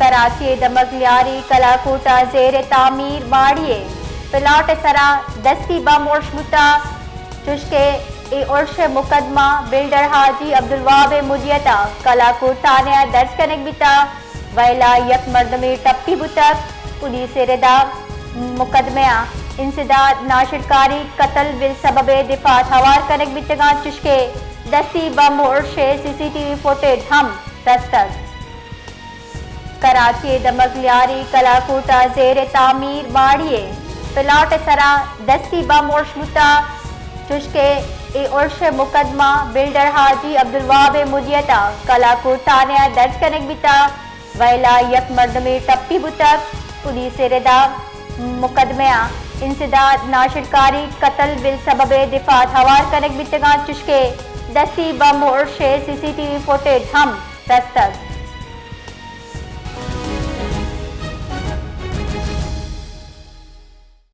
کراچی ءِ دمگ لیاری کلاکوٹ ءَ زیر تعمیر ماڑی ءِ پلاٹ ءِ سرا دستی بم ارش بوتگ، چوشکہ اے ارش ءِ مقدمہ بلڈر حاجی عبدالوہاب ءِ مدیت ءَ کلاکوٹ تھانہ ءَ درج کنگ بیتگ۔ ویلا یک مردمے ٹپی بوتگ۔ پولیس ءِ ردا مقدمہ ءَ انسداد ناشرکاری قتل بالسبب دفاعات ہوار کنگ بیتگ انت، چوشکہ دستی بم و ارش ءِ سی سی ٹی وی فوٹیج ہم رستگ۔ کراچی ءِ دمگ لیاری کلاکوٹ ءَ زیر تعمیر ماڑی ءِ پلاٹ ءِ سرا دستی بم ارش بوتگ، چوشکہ اے ارش ءِ مقدمہ بلڈر حاجی عبدالوہاب ءِ مدیت ءَ کلاکوٹ تھانہ ءَ درج کنگ بیتگ۔ ویلا یک مردمے ٹپی بوتگ۔ پولیس ءِ ردا مقدمہ ءَ انسداد ناشرکاری قتل بالسبب دفاعات ہوار کنگ بیتگ انت، چوشکہ دستی بم و ارش ءِ سی سی ٹی وی فوٹیج ہم رستگ۔